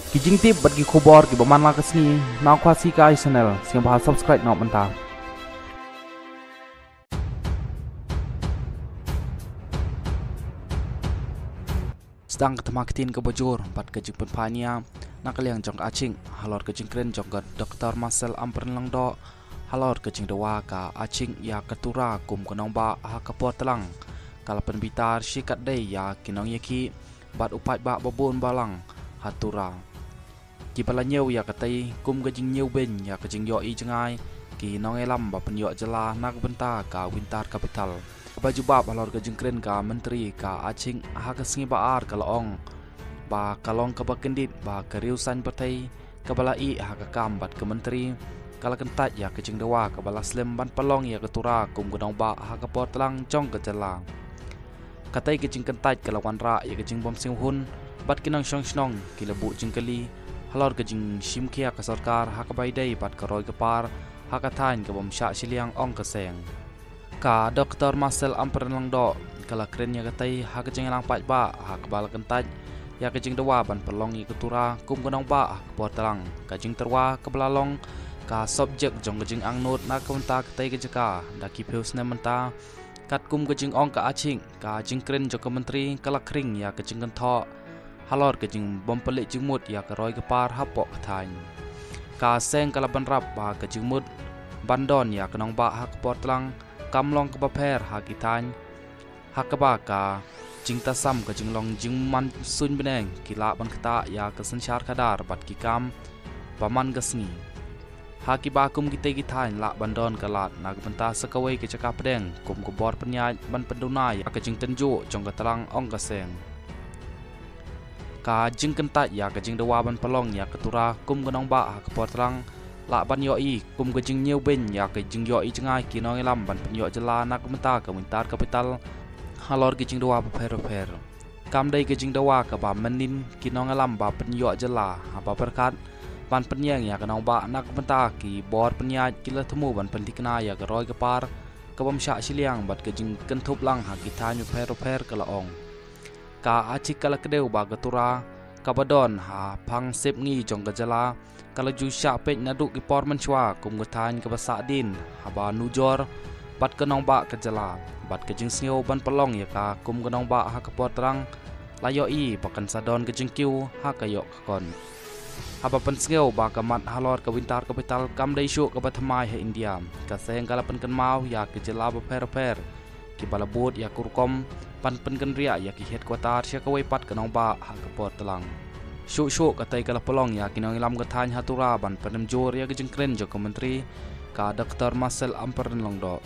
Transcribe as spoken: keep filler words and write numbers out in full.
Ki jingtip bad ki khubor kiba man la ka sngi na Khasi Kai Channel, sngewbha subscribe noh mynta. Sdang ka thma ktien kaba jur bad ka jingpynphai nia na ka liang jong ka Achik halor ka jingkren jong ka Doktor Marcel Ampareen Lyngdoh halor ka jingdawa ka Achik ïa ka Tura kum ka nongbah ha ka por tlang. Ka la pynbitar shi katdei ïa ki nongïakhih bad u paidbah ba bun balang ha Tura, kiba la ñiew ïa katei kum ka jingñiewbeiñ ïa ka jingïohi jngai ki nongïalam ba pynïoh jylla na ka bynta ka Winter Capital. Ba jubab halor ka jingkren ka Myntri ka Achik ha ka sngi ba ar ka la ong ba ka long kaba kyndit ba ka riew saiñ pyrthei kaba la ïeh ha ka kam bad ka Myntri ka la kyntait ïa ka jingdawa kaba la slem ban pynlong ïa ka Tura kum ka nongbah ha ka por tlang jong ka jylla. Katei ka jingkyntait ka la wanrah ïa ka jingbym sngewhun bad ki nongshong shnong ki la buh jingkylli halor ka jingshim khia ka sorkar ha kaba ïadei bad ka roi ka par ha ka thaiñ ka bym shah shiliang, ong ka seng. Ka Doktor Marcel Ampareen Lyngdoh ka la kren ïa katei ha ka jingïalang paidbah ha kaba la kyntait ïa ka jingdawa ban pynlong ïa ka Tura kum ka nongbah ha ka por tlang. Ka jingtyrwa kaba la long ka subject jong ka jingangnud na ka bynta katei ka jaka da ki phew snem mynta. Katkum ka jingong ka Achik, ka jingkren jong ka Myntri ka la khring ïa ka jingkynthoh halor ka jingbym pynleit jingmut ïa ka roi ka par hapoh ka thaiñ. Ka seng ka la bynrap ba ka jingmut ban don ïa ka nongbah ha ka por tlang kam long kaba pher ha ki thaiñ ha kaba ka jingtasam ka jinglong jingman suiñ bneng ki lah ban ktah ïa ka synshar khadar bad ki kam ba man ka sngi. Ha kiba kum kitei ki thaiñ lah ban don ka lad na ka bynta sa kawei ka jaka pdeng kum ka bor pynïaid ban pynduna ïa ka jingtynjuh jong ka tlang, ong ka seng. Ka jingkyntait ïa ka jingdawa ban pynlong ïa ka Tura kum ka nongbah ha ka por tlang lah ban ïohi kum ka jingñiewbeiñ ïa ka jingïohi jngai ki nongïalam ban pynïoh jylla na ka bynta ka Winter Capital halor ki jingdawa bapher bapher. Kam dei ka jingdawa kaba mynnin ki nongïalam ba pynïoh jylla haba pyrkhat ban pynïeng ïa ka nongbah na ka bynta ki bor pynïaid ki la thmu ban pynthikna ïa ka roi ka par ka bym shah shiliang bad ka jingkynthup lang ha ki thaiñ bapher bapher, ka la ong. Ka Achik ka la kdew ba ka Tura kaba don ha phang sepngi jong ka jylla ka la ju shah peit naduh ki por mynshuwa kum ka thaiñ kaba sahdien haba nujor bad ka nongbah ka jylla bad ka jingsngew ban pynlong ïa ka kum ka nongbah ha ka por tlang. La ïohi ba kan sa don ka jingkiew ha ka ïoh ka kon. Haba pynsngew ba ka mat halor ka Winter Capital kam dei shuh kaba thymmai ha India, ka seng ka la pynkynmaw ïa ki jylla bapher bapher kiba la bud ïa ka rukom ban pynkynriah ïa ki headquarter sha kawei pat ka nongbah ha ka por tlang. Shuh shuh katei ka la pynlong ïa ki nongïalam ka thaiñ ha Tura ban pynim jur ïa ka jingkren jong ka Myntri ka Doktor Marcel Ampareen Lyngdoh.